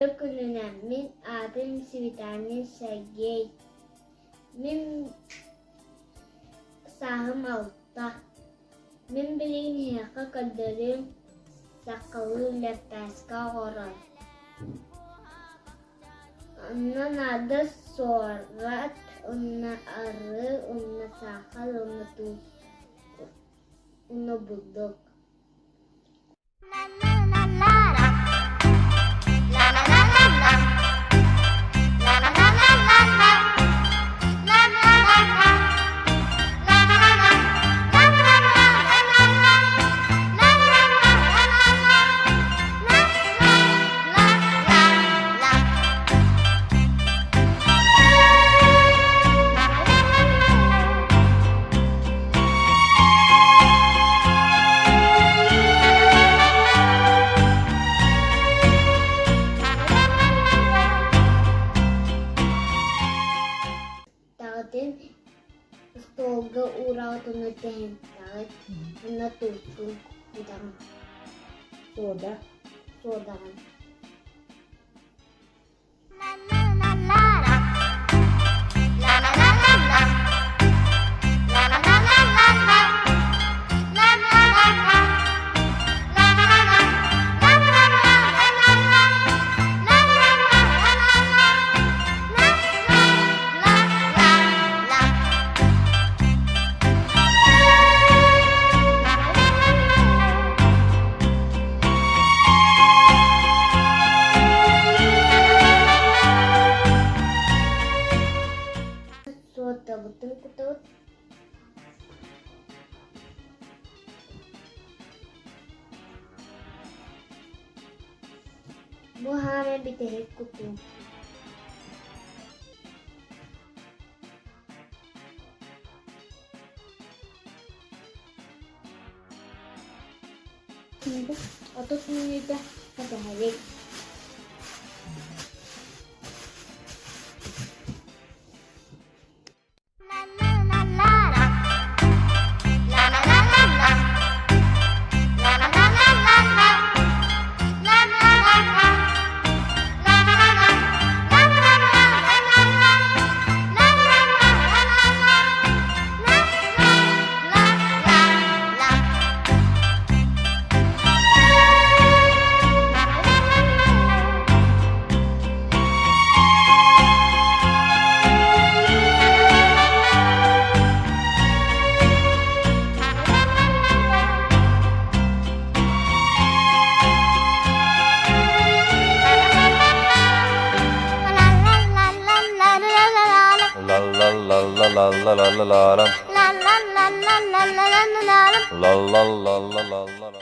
Күнүнэн мин аатым Светанин Сергей. Мин сааһым 6. Мин билигин эһиэхэ көрдөрүөм сахалыы лэппээскэ оҥорон. Онно наада суорат, уонна арыы, уонна саахар, уонна туус, уонна бурдук. Таҕытын остуолга уураҕыт уонна тэһинтэҕит уонна туустун кутаҕын. Сода. Содаҕын. Суотабытын кутабыт. Бу хаамай бүтэһик кутуу. 30 мүнүүтэ кэтэһэбит. La la la la la la la la la la. La la la la la la la la la. La la la la la la.